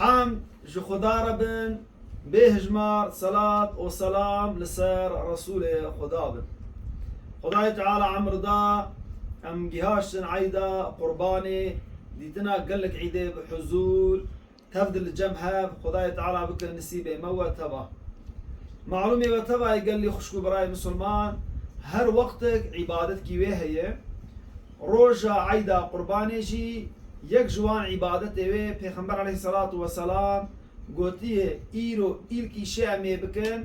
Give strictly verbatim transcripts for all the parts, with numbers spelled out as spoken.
Hamd ji Xuda re bin, bêhijmar selat û selam li ser Resûlê Xuda bin. Xwedayê Teala emr da, em gihaştin eyda Qurbanê, dîtina gelek îdê bi huzûr, tev di li cem hev, Xwedayê Teala bike nisîbê me we teva. Malûmê we teva ye gelî xwişk û birayê misilman, her wextek îbadetkî wê heye. Roja eyda Qurbanê jî yek ji wan îbadetê wê Pêxember aleyhisselatu vesselam gotiye, îro îlkî şê em ê bikin,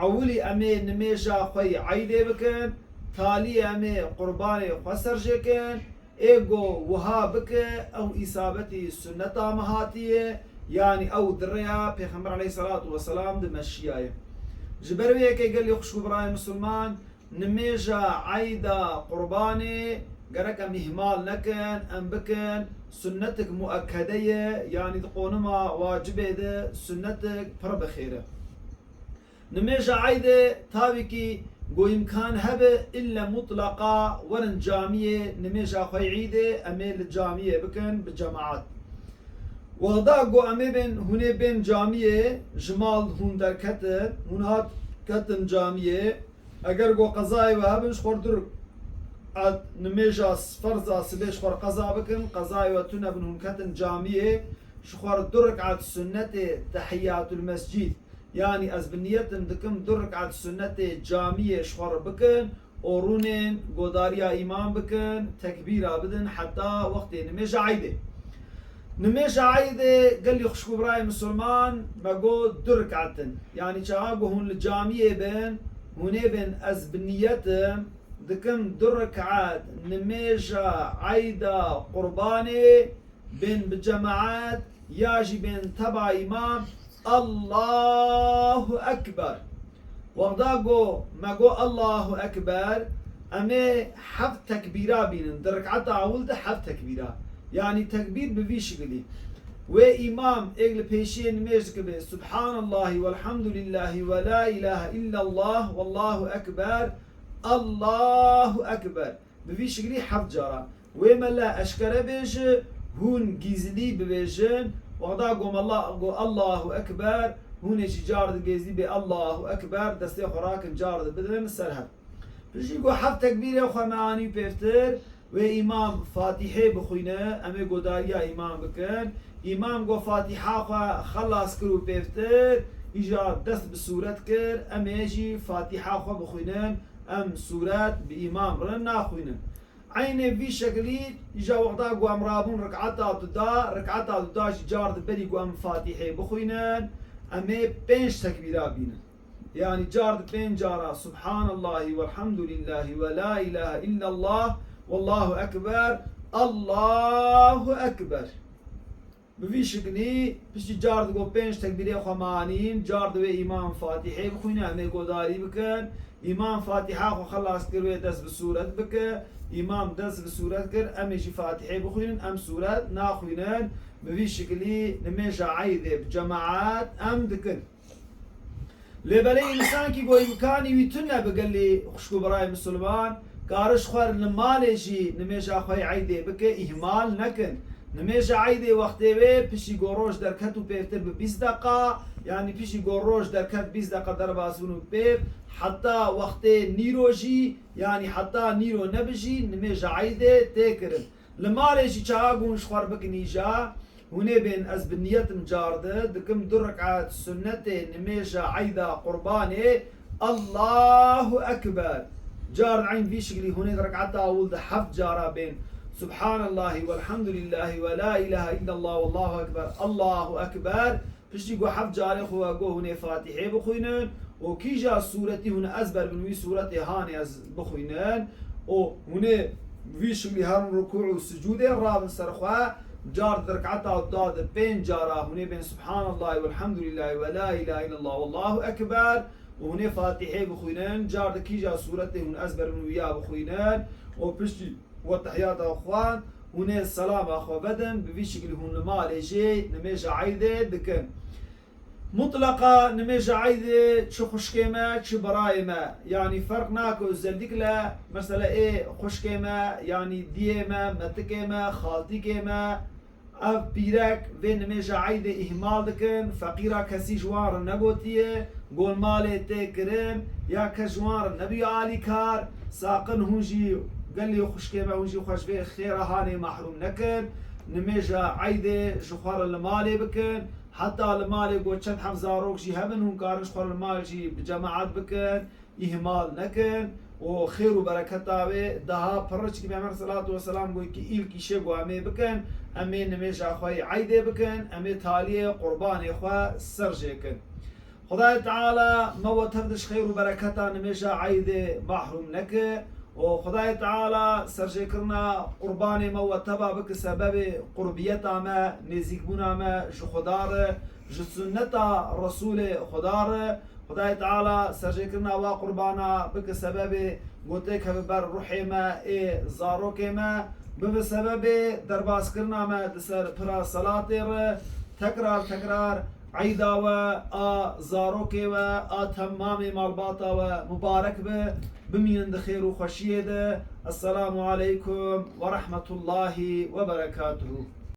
ewilî em ê nimêja xwe yî eydê bikin, taliyê em ê qurbanê xwe serjê kin, ê go wiha bike, ew îsabetî sunneta me hatiye, yanî ew di rêya Pêxember aleyhisselatu vesselam di meşiyaye. Ji ber wê yekê gelî xwişk û birayê misilman, nimêja eyda Qurbanê gerek em îhmal nekin, em bikin, sunnetik muekkede ye, yanî di qonima wacibê de sunnetik pir bi xêr e. Nimêja eydê tavîkî go îmkan hebe, îlle mutlaqa werin camiyê nimêja xwe yî îdê em ê li camiyê bikin bi cemaat. Wexda go em ê bên, hûn ê bên camiyê, ji mal hûn derketin, hûn hat ketin camiyê, eger go qezayê we hebin, ji xwe re du rik'at nimêja s-, ferza sibê ji xwe re qeza bikin, qezayê we tune bin hûn ketin camiyê, ji xwe re du rik'at sunnetê tehiyyatulmescîd, yanî ez bi niyetim dikim du rik'at sunnetê camiyê ji xwe re bikin, û rûnên godariya îmam bikin, tekbîra bidin heta wextê nimêja eydê. Nimêja eydê gelî xwişk û birayê misilman, me got du rik'at in. Yanî çaxa ku hûn li camiyê bin, hûn ê bin ez bi niyetim dikim du rik'at nimêja eyda Qurbanê, bên bi cemaat ya jî bên teba îmam, Allahu Ekber. Wexda go me go Allahu Ekber, em ê heft tekbîra bînin. Di rik'eta ewil de heft tekbîra. Yanî tekbîr bi vî şikilî. Wê îmam êk li pêşiyê nimêj dikibe, Subhanallahi velhamdulillahî ve la ilahe illallah, Wallahu Ekber, Allahu Ekber. Bi vî şiklî heft cara. Wê mele eşkere bêje, hûn gîzlî bibêjin. Wexda go mela go Allahu Ekber, hûn ê jî car di gêzlî bê Allahu Ekber, destê xwe rakin car di bidin ser hev. Piştî go heft tekbîrê xwe me anî pêvtir, wê îmam Fatîhê bixwîne, em ê godariya îmam bikin. Îmam go Fatîha xwe xelas kir û pêvtir, îja dest bi sûret kir, em ê jî Fatîha xwe bixwînin. Em sûret bi îmam re naxwînin. Eynê vî şekilî îja wexta ku em rabûn rik'eta duda, rik'eta duda jî car di berî ku em Fatîhê bixwînin, em ê pênc tekbîra bînin. Yanî car di pênc cara Subhanallahî velhamdulillahî ve la ilahe illallah, Wallahu Ekber, Allahu Ekber. Bi vî şiklî, piştî car digo pênc tekbîrê xwe me anîn, car divê îmam Fatîhê bixwîne, em ê godarî bikin. Îmam Fatîha xwe xelas kir, wê dest bi sûret bike. Îmam dest bi sûret kir, em ê jî Fatîhê bixwînin, em sûret naxwînin. Bi vî şiklî nimêja eydê bi cemaat em dikin. Lê belê însankî ku îmkanî wî tune bi gelî xwişk û birayê misilman, kare ji xwe li malê jî nimêja xwe yê eydê bike, îhmal nekin. Nimêja eydê wextê wê piştî ku roj derket û pêvtir bi bîst deqa, yanî piştî ku roj derket bîst deqa derbas bûn û pêv, heta wextê nîro jî, yanî heta nîro nebijî, nimêja eydê tê kirin. Li malê jî çawa ku hûn ji xwe re bikin îja, hûn ê bên ez bi niyetim car di, dikim du rik'at sunnetê nimêja eyda qurbanê, Allahu Ekber. Car di eyn vî şiklî hûn ê di rik'eta ewil de heft cara bên Subhanallahî velhamdulillahî ve la ilahe illallah wallahu ekber, Allahu Ekber. Piştî ku heft carê xwe we got hûn ê Fatîhê bixwînin û kîja sûretî hûn ezber bin wî sûretê hanê ez bixwînin û hûn ê vî şiklî herin rukû û sicûdê rabin ser xwe, car di rik'eta da de pênc cara hûn ê bên Subhanallahî velhamdulillahî ve la ilahe illallah wallahu ekber û hûn ê Fatîhê bixwînin, car di kîja sûretê hûn ezber bin wiya bixwînin û piştî we tehiyata xwend, hûn ê selama xwe vedin, bi vî şiklî hûn li malê jî nimêja eydê dikin. Mutleqa nimêja eydê çi xwişkê me, çi birayê me, yanî ferq nake, özellikle mesela ê xwişkê me, yanî diyê me, metikê me, xaltîkê me, Ev pîrek vê nimêja eydê îhmal dikin, feqîra kesî ji wan re negotiye, got malê tê kirin, ya kes ji wan re nebûye alîkar, saqin hûn jî gelê xwişkê me, hûn jî xwe ji vê xêra hanê mehrûm nekin, nimêja eydê ji xwe re li malê bikin, heta li malê got çend heb zarok jî hebin, hûn karin ji xwe re li mal jî bi cemaet bikin. Îhmal nekin û xêr û bereketa wê daha pir. Çikî Pêxember selatu weselam got ki îlk îşê ku em ê bikin, em ê nimêja xwe yê eydê bikin, em ê taliyê qurbanê xwe ser jê kin. Xwedayê Teala me we tev de ji xêr û bereketa nimêja eydê mehrûm neke û Xwedayê Teala serjêkirina qurbanê me we teva bike sebebê qurbiyeta me, nêzîkbûna me ji Xweda re, ji sunneta Resûlê Xweda re. Xwedayê Teala serjêkirina wa qurbana bike sebebê gotêk hebe ber ruhê me ê zarokê me, bibe sebebê derbaskirina me di ser pira selatê re. Tekrar tekrar eyda we, a zarokê we, a temamê malbata we mubarek be. Bimînin di xêr û xweşiyê de. Esselamu aleykum ve rahmetullahi ve berekatuhu.